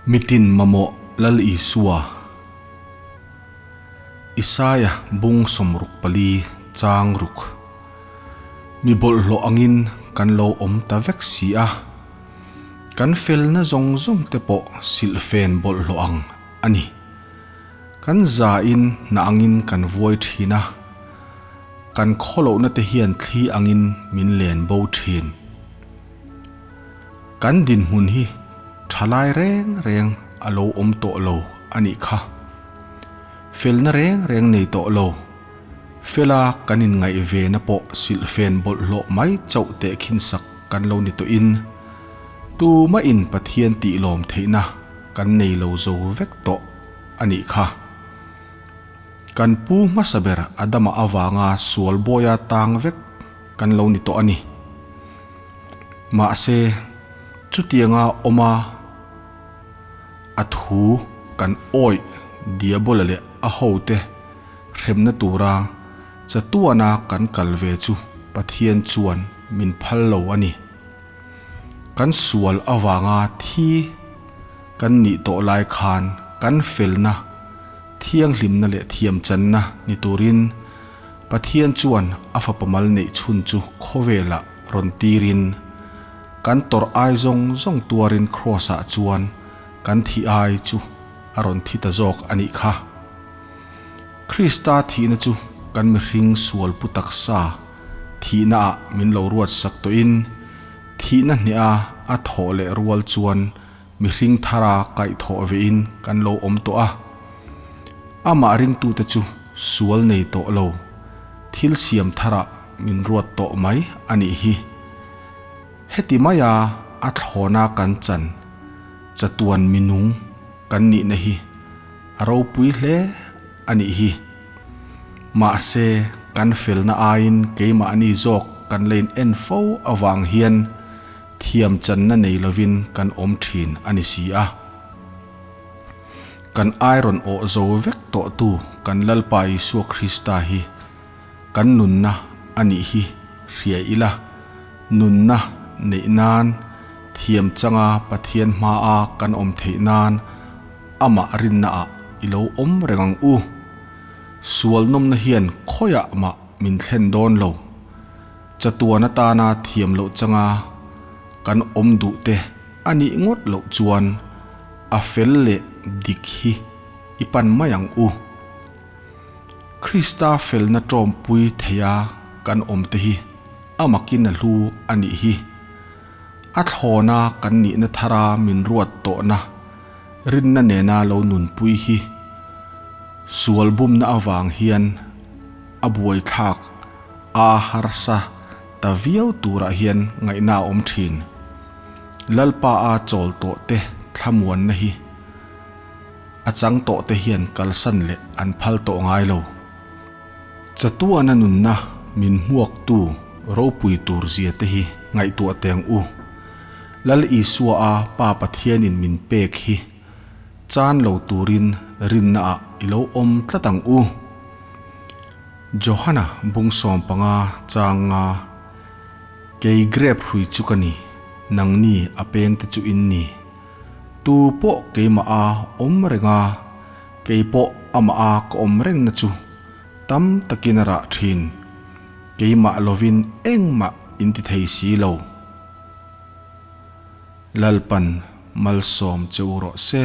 Mitin mamawh Lal Isua. Isaia bung 64 chang ruk. Mi bawlhhlawh angin kan lo awm ta vek si a. Kan felna zawng zawng te pawh silhfen bawlhhlawh ang a ni. Kan zain na angin kan vuai thin a. Kan khawlohna te hian thli angin min len bo thin. Kan dinhmun hi thalai reng reng a lo awm tawh lo a nih kha. Felna reng reng nei tawh lo. Fela kan inngaih ve na pawh silhfen bawlhhlawh mai chauh tehkhin sak kan lo ni tawhin tumah in Pathian tih lawm theihna kan nei lo zo vek tawh a nih kha. Kan pu hmasa ber Adama avanga sual bawia tang vek kan lo ni tawh a ni. Mahse, chutianga awma a thu kan awih Diabola leh a hote hremna tura chatuana kan kal ve chu Pathian chuan min phal lo a ni. Kan sual avanga thi kan nih tawh lai khan kan felna, thianghlimna leh thiamchanna ni turin Pathian chuan a fapa mal neih chhun chu khawvelah rawn tirin, kan tawrh ai zawng zawng tuarin Kraws-ah chuan kan thih ai chu a rawn thi ta zawk a nih kha. Krista thihna chu kan mihring sual pu taksa thihnaah min lo ruatsak tawhin, thihna hneha a thawh leh rual chuan mihring thara kaihthawh vein kan lo awm tawh a. Amah ringtute chu sual nei tawh lo, thil siam tharah min ruat tawh mai a nih hi. Heti maia a thlawna kan chan chatuan minung kan nihna hi a ropui hle a nih hi. Mahse, kan felna aiin keimahni zawk kan la in en fo avang hian thiam channa nei lovin kan awm thin a ni si a. Kan iron awh zo vek tawhtu kan Lalpa Isua Krista hi kan nunna a nih hi hria ila, nunna neih nan thiam changa Pathian hmaa kan awm theih nan amah rinnaah i lo awm reng ang u. Sual nawmna hian khawiah mah min thlen dawn lo. Chatuan atana thiam loh changa kan awm duh te a nih ngawt loh chuan a fel leh dik hi i pan mai ang u. Krista felna tawmpui theia kan awm te hi a makin a hlu a nih hi. A thlawna kan nihna thara min ruat tawhna rinna nena lo nunpui hi sual bumna avang hian a buaithlak a harsa ta viau turah hian ngaihna a awm thin. Lalpa a chawl tawh te thlamuanna hi a chang tawh te hian kalsan leh an phal tawh ngai lo. Chatuana nunna min hmuaktu ropui tur zia te hi ngaihtuah teng u. Lal Isua a Pa Pathianin min pek hi chan lo turin rinna ah i lo awm tlat ang u. Johana bung 15 chang nga, Kei grep hrui chu ka ni, nangni a pengte chu in ni. Tu pawh keimah a awm reng a, kei pawh amah a ka awm rengna chu tam takin a rah thin. Keimah lovin engmah in ti thei si lo. Lalpan malsawm che u rawh se.